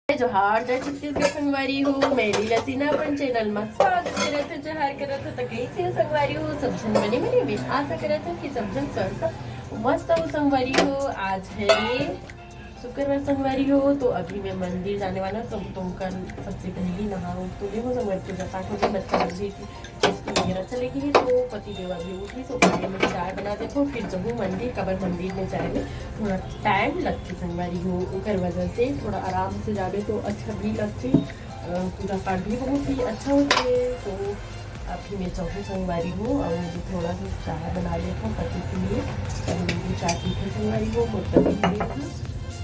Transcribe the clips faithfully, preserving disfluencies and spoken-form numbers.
जोहार, जय छत्तीसगढ़ संगवारी हो। मैं लीला सिन्हा अपन चैनल में स्वागत करत हूँ, जोहार करत हूँ। तो कैसे हो संगवारी हो? सब झन बने बने, मैं आशा करत हूँ कि सब झन स्वस्थ मस्त हो संगवारी हो। आज है शुक्रवार संगवारी हो, तो अभी मैं मंदिर जाने वाला हूँ। तो तुमका सबसे पहले नहा तो ले हो संगवारी, पूजा पाठ हो गया, बच्चा लोग भी स्कूल वगैरह चले गए, तो पति देव अभी उठी, तो पहले मैं चाय बना देता हूँ, फिर जहूँ मंदिर, काबर मंदिर में जाए में थोड़ा टाइम लगथे संगवारी हो, ओकर वजह से थोड़ा आराम से जाबे तो अच्छा भी लगथे। अ, पूजा पाठ भी बहुत ही अच्छा होथे। तो अभी मैं जहूँ संगवारी हो और मुझे थोड़ा सा चाय बना लेता हूँ पति के लिए, और मुझे चाय पीते संगवारी हो, मोर पति के लिए भी।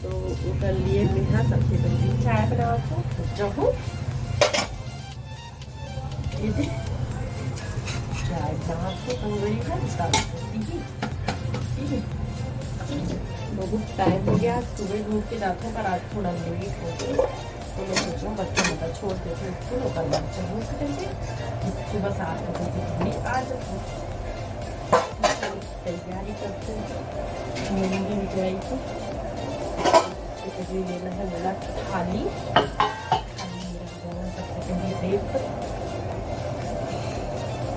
तो ओकर लिए मैं यहाँ सबसे पहले चाय बनावत हूँ, तो जहूँ ये दे। चाय बनावत हूँ संगवारी हो, बता सकती है। ठीक है। बहुत टाइम हो गया, आज सुबह उठ के जाते हैं, पर आज थोड़ा लेट हो गया। तो मैं सोच रहा हूँ बच्चा मतलब छोड़ के फिर स्कूल होकर बच्चा हो सकेंगे। सुबह सात बजे से पहले आ जाते हैं। तैयारी करते हैं मंदिर जाए की। तो ये लेना है मेरा थाली। थाली मेरा गरम सबसे पहले रेत।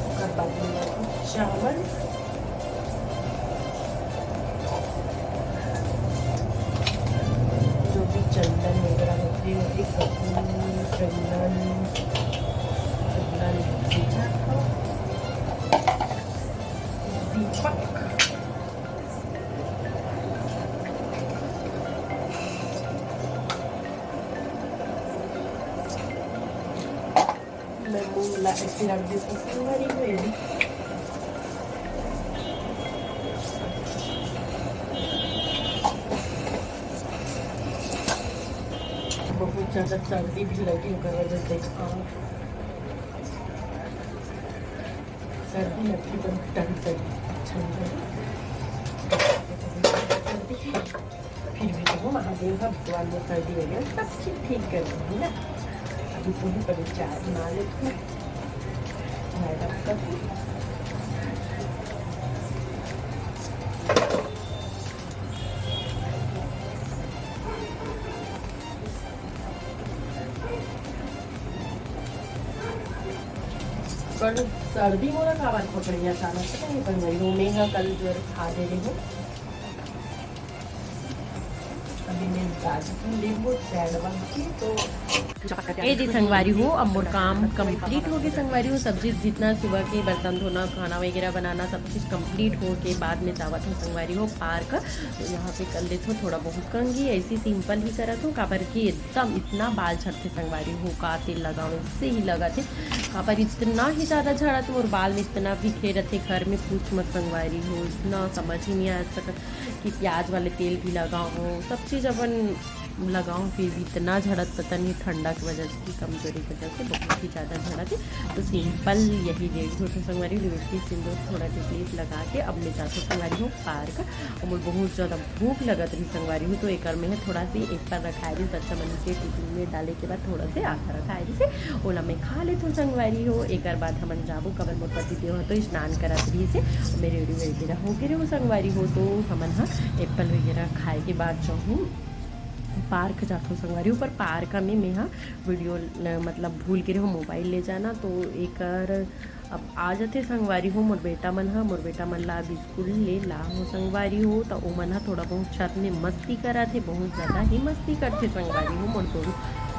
ओकर बाद में चावल, जो भी चंदन वगैरह होते हैं, एक कपूर, चंदन, चंदन, दीपक। मैं मूंग ला ऐसे रख देती हूँ, हरी हुई। बहुत ज़्यादा सर्दी भी लगी, ओकर वजह से, हाँ, सर्दी लगती तो ठंड से अच्छा नहीं लगे। सर्दी फिर भी तो महादेव ह भगवान में सर्दी वगैरह सब चीज ठीक कर देंगे ना। अभी पूरी पहले चाय बना लेती हूँ, चाय रख कर। कल सर्दी मोला काबर पकड़ी अचानक से, नहीं पकड़ी। वो मैं ह कल जो है खा दे रही हूँ। अभी मैं डाल देती हूँ नींबू, सैड बन के। तो ए जी संगवारी हो, अब मोर काम कंप्लीट हो गए संगवारी हो। सब चीज जितना सुबह के बर्तन धोना, खाना वगैरह बनाना, सब चीज कंप्लीट हो के बाद में जावत हूँ संगवारी हो पार्क। तो यहाँ पे कर लेते हो थोड़ा बहुत कंघी, ऐसी सिंपल ही करत हूँ, काबर कि एकदम इतना बाल झड़ते संगवारी हो, का तेल लगाओ, इससे ही लगा थे। काबर इतना ही ज्यादा झड़त मोर बाल में, इतना बिखरे रहते घर में, पूछ मत संगवारी हो, इतना समझ ही नहीं आ सकत कि प्याज वाले तेल भी लगाओ, सब चीज अपन लगाओ, फिर भी इतना झड़त, पता नहीं ठंडा की वजह से, कमजोरी की वजह से बहुत ही ज्यादा झड़त है। तो सिंपल यही रेडी होते संगवारी, लिपस्टिक, सिंदूर, थोड़ा टिप लिप लगा के अब मैं जाते संगवारी हूँ पार्क। और मोर बहुत ज्यादा भूख लगत रही संगवारी हूँ, तो एकर में थोड़ा सी एप्पल रखाए रही, बच्चा मन के टिफिन में डाले के बाद थोड़ा से आधा रखाए रही से, ओला मैं खा लेथों संगवारी हो। एकर बाद हमन जाबो, काबर मोर पति देव ह तो स्नान करत रही से, मैं रेडी वेडी रहो के रहो संगवारी हो। तो हमन ह एप्पल वगैरह खाए के बाद जाहूँ पार्क जाथों संगवारी हो। पर पार्क में मैं ह वीडियो ल-, मतलब भूल के रहो मोबाइल ले जाना, तो एकर अब आ जाथे संगवारी हो मोर बेटा मन ह, मोर बेटा मन ला अभी स्कूल ले ला हो संगवारी हो, त ओमन ह थोड़ा बहुत छत में मस्ती करत हे, बहुत ज्यादा ही मस्ती करथे संगवारी हो। मोर दोनों,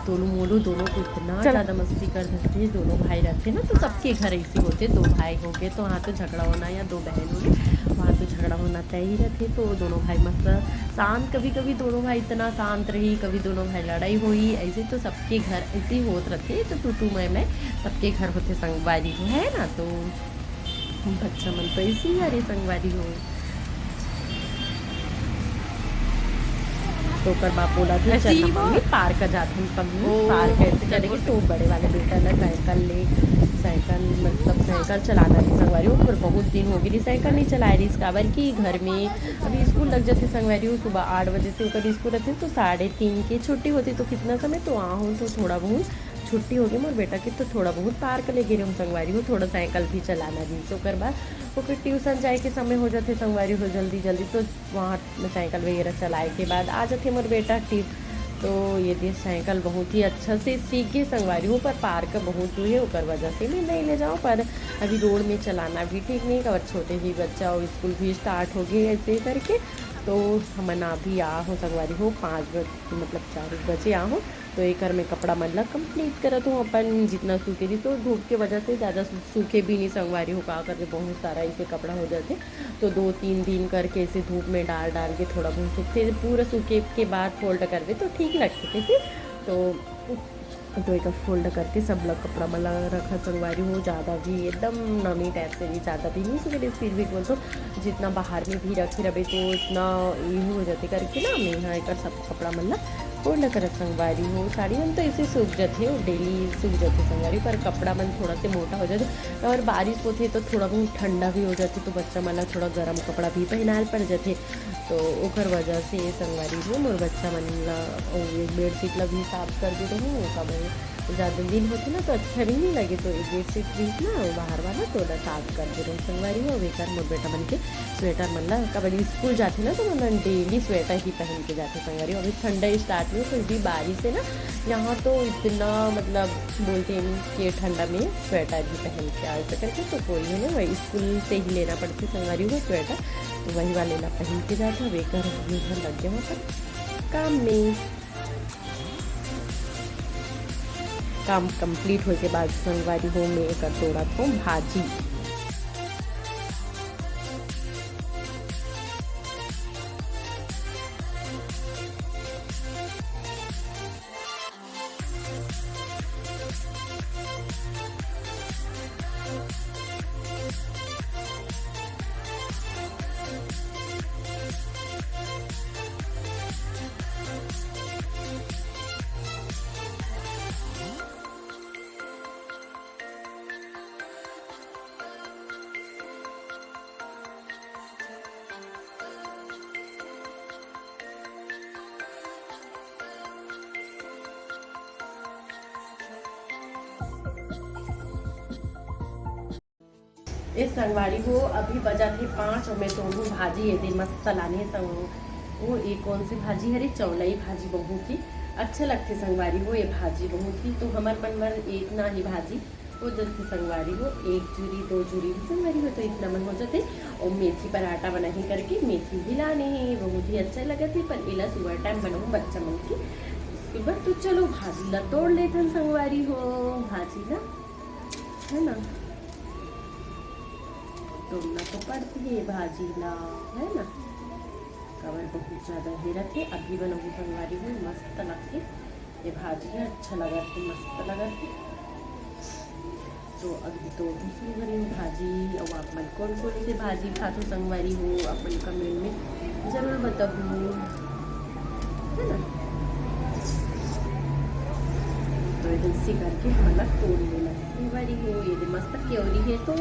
दोनों मोलू दोनों तो इतना चल। ज्यादा मस्ती कर देथे, दोनों भाई रहथे ना, तो सबके घर ऐसे होथे, दो भाई हो गए तो वहाँ तो झगड़ा होना, या दो बहन हो गए, वहाँ तो झगड़ा होना तय ही रहथे। तो दोनों भाई मस्त शांत, कभी कभी दोनों भाई इतना शांत रही, कभी दोनों भाई लड़ाई होई, ऐसे तो सबके घर ऐसे ही होत रहथे। तो तू तू मैं मैं सबके घर होथे संगवारी हो, है ना? तो बच्चा मन तो ऐसे ही हरे संगवारी हो। तो ओकर बाप बोला थे, "चल ना मम्मी, पार्क जाते हैं पम्मी, पार्क ऐसे चलेगी।" तो बड़े वाले बेटा ला साइकिल ले, साइकिल मतलब साइकिल चलाना रही संगवारी हो, पर बहुत दिन हो गई साइकिल नहीं चलाए रही, काबर कि घर में अभी स्कूल लग जाते संगवारी हो, सुबह आठ बजे से ओकर स्कूल रहते तो साढ़े तीन के छुट्टी होती, तो कितना समय तो आ हो तो थोड़ा बहुत छुट्टी होगे मोर बेटा के, तो थोड़ा बहुत पार्क ले गे रहे हो संगवारी हो, थोड़ा साइकिल भी चलाना रहिस। ओकर बाद ओकर ट्यूशन जाए के समय हो जाथे संगवारी हो जल्दी जल्दी, तो वहाँ साइकिल वगैरह चलाए के बाद आ जाथे मोर बेटा ट्यू-, तो ये दे साइकिल बहुत ही अच्छा से सीख गे संगवारी हो, पर पार्क बहुत दूर है, ओकर वजह से मैं नहीं ले जाऊँ। पर अभी रोड में चलाना भी ठीक नहीं, और छोटे ही बच्चा और स्कूल भी स्टार्ट हो गए ऐसे करके। तो हमन अभी आ हो संगवारी हो, पाँच बजे, मतलब चार बजे आ हो। तो एकर में कपड़ा मन ला कंप्लीट करत हूँ अपन, जितना सूखे रही तो धूप के वजह से ज़्यादा सूखे भी नहीं संगवारी हो, का करके बहुत सारा इसे कपड़ा हो जाते। तो दो तीन दिन करके इसे धूप में डाल डाल के थोड़ा बहुत सूखते, पूरा सूखे के बाद फोल्ड करबे तो ठीक लगते कैसे। तो तो एक फोल्ड करके सब लग कपड़ा मन ला रखा संगवारी हो। ज़्यादा भी एकदम नमी टाइप से भी ज़्यादा भी नहीं सूखे, फिर भी बोल तो जितना बाहर में भी रखे रहे तो इतना ये हो जाते करके ना, मैं यहाँ एक सब कपड़ा मन ला फोल्ड करत संगवारी हो। साड़ी मन तो ऐसे सूख जाते हो, डेली सूख जाते संगवारी, पर कपड़ा मन थोड़ा से मोटा हो जाते और बारिश होते तो थोड़ा बहुत ठंडा भी हो जाते, तो बच्चा मन ला थोड़ा गर्म कपड़ा भी पहनाए पड़ जाते। तो ओकर वजह से ये संगवारी हो, मोर बच्चा मन ला अउ ये बेडशीट ला भी साफ कर दे रहूँ, काबर ज़्यादा दिन होथे ना तो अच्छा भी नहीं लगे, तो ये बेडशीट भी ना बाहर वाला तो ओला साफ कर दे रहूँ संगवारी हो। अब एकर मोर बेटा मन के स्वेटर मन ला, काबर स्कूल जाथे ना तो मन डेली स्वेटर ही पहन के जाथे संगवारी हो। अभी ठंडा स्टार्ट में फिर भी बारिश है ना, यहाँ तो इतना मतलब बोलते हैं कि ठंडा में स्वेटर भी पहन के आ ऐसा करके, तो कोई है ना वही स्कूल से ही लेना पड़ते संगवारी हो स्वेटर। तो वही वाले ला पहन के जात हवे, कर लग गया मतलब काम में। काम कंप्लीट होए के बाद संगवारी हो, मैं एकर तोड़त हो भाजी। ए संगवारी हो, अभी बजा थे पाँच और मैं तोड़ू भाजी, ये दे मस्त लाने संग। वो ये कौन सी भाजी हरे? चौलाई भाजी। बहुत ही अच्छा लगते संगवारी हो ये भाजी, बहुत ही। तो हमर मन बर एक ना ही भाजी हो जाते संगवारी हो, एक जुरी दो जुरी भी संगवारी हो तो इतना मन हो जाते। और मेथी पराठा बना ही करके मेथी भी लाने हैं, बहुत ही अच्छा लगत है, पर एला सुबह टाइम बनाऊँ बच्चा मन की स्कूल बर। तो चलो भाजी ला तोड़ लेथन संगवारी हो, भाजी ला, है ना, तोड़ना तो पड़ती है भाजी ला, है ना, काबर बहुत ज़्यादा हे रथे। अभी बनाऊँ संगवारी हो, मस्त लगथे ये भाजी है, अच्छा लगत है, मस्त लगत है। तो अभी तो भी शुरू करी हूँ भाजी। और आप मन कौन कौन से भाजी खाथो संगवारी हो, अपन कमेंट में जरूर बताओ, है ना। तो ऐसे करके हमला तोड़ लेना संगवारी हो। ये दे मस्त केवरी है तो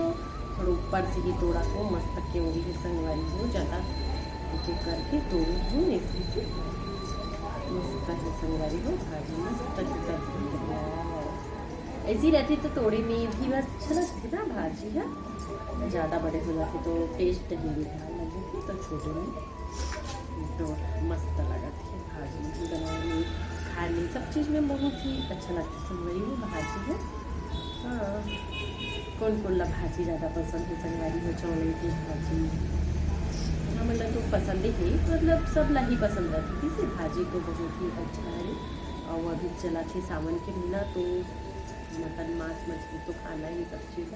थोड़ा ऊपर से ही तोड़ा को मस्त केवरी है संगवारी हो, ज़्यादा एक एक करके तोड़ी हूँ ऐसे से। मस्त है संगवारी हो भाजी, मस्त है, ऐसी रहती तो तोड़े में भी अच्छा लगता ना भाजी है। ज़्यादा बड़े हो जाते तो टेस्ट नहीं बेकार लगे थे, तो छोटे में तो मस्त लगत है भाजी भी बनाने, खाने, सब चीज़ में बहुत ही अच्छा लगता है संगवारी हो भाजी है। हाँ, कौन कौन ला भाजी ज़्यादा पसंद है संगवारी हो? चौले की भाजी हमन ला तो पसंद ही, मतलब सब ला ही पसंद रहती थी, से भाजी तो बहुत ही अच्छा है। और अभी चला थे सावन के महीना, तो मटन, मांस, मछली तो खाना ही, सब चीज़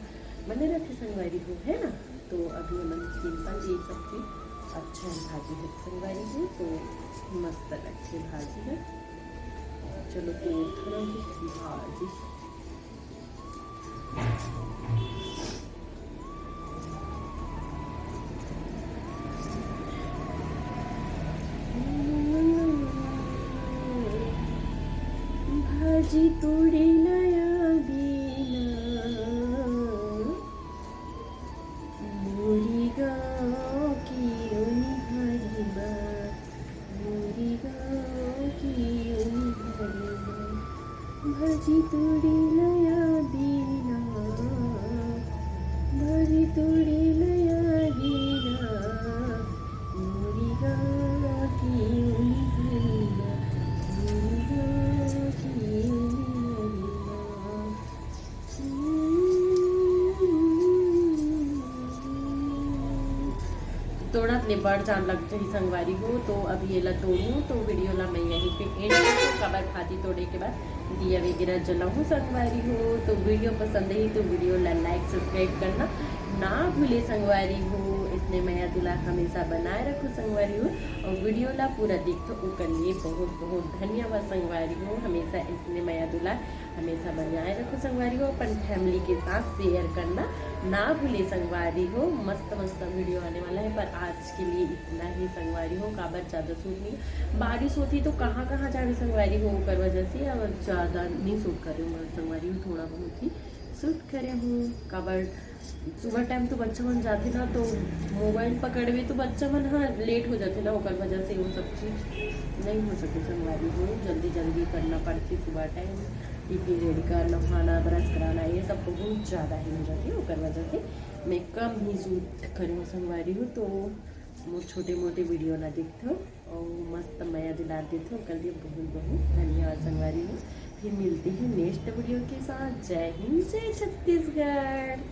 बने रहते संगवारी हो, है ना। तो अभी हमन सिंपल ये सब चीज़ अच्छा है, भाजी है संगवारी हो, तो मस्त लगते भाजी है। चलो तो थोड़ा भी भाजी भाजी तोड़े नया दीना, मोरी गाँव की ओनिहारी बा, मोरी गाँव की ओनिहारी बा। भाजी तोड़े नया दीना, भाजी तोड़े नया दीना, मोरी गाँव की ओनिहारी बा, मोरी ले बड़ जान लग जाही संगवारी हो। तो अभी एला तोड़हूँ तो वीडियो ला मैं यहीं पे एंड करहूँ, काबर भाजी तोड़े के बाद दिया वगैरह जलाहूँ संगवारी हो। तो वीडियो पसंद ही तो वीडियो ला लाइक सब्सक्राइब करना ना भूले संगवारी हो। इसने मया दुलार हमेशा बनाए रखो संगवारी हो, और वीडियो ला पूरा देखो ओकर लिए बहुत बहुत धन्यवाद संगवारी हो। हमेशा इसने मया दुलार हमेशा बनाए रखो संगवारी हो। अपन फैमिली के साथ शेयर करना ना भूले संगवारी हो। मस्त मस्त वीडियो आने वाला है, पर आज के लिए इतना ही संगवारी हो। काबर ज़्यादा शूट नहीं, बारिश होती तो कहाँ कहाँ जावे संगवारी हो, ओकर वजह से अब ज़्यादा नहीं शूट करे हूँ संगवारी हो, थोड़ा बहुत ही शूट करे हूँ। काबर सुबह टाइम तो बच्चा मन जाथे ना, तो मोबाइल पकड़वे तो बच्चा मन ह लेट हो जाथे ना, ओकर वजह से वो सब चीज़ नहीं हो सके संगवारी हो। जल्दी जल्दी करना पड़थे सुबह टाइम, टिफिन रेडी करना, नहाना, ब्रश कराना, ये सब बहुत ज़्यादा ही हो जाथे, ओकर वजह से मैं कम ही शूट करे हूँ संगवारी हो। तो मोर छोटे मोटे वीडियो ला देखथो और मस्त मया दुलार देथो, ओकर लिए बहुत बहुत धन्यवाद संगवारी हो। फिर मिलते हैं नेक्स्ट वीडियो के साथ। जय हिंद, जय छत्तीसगढ़।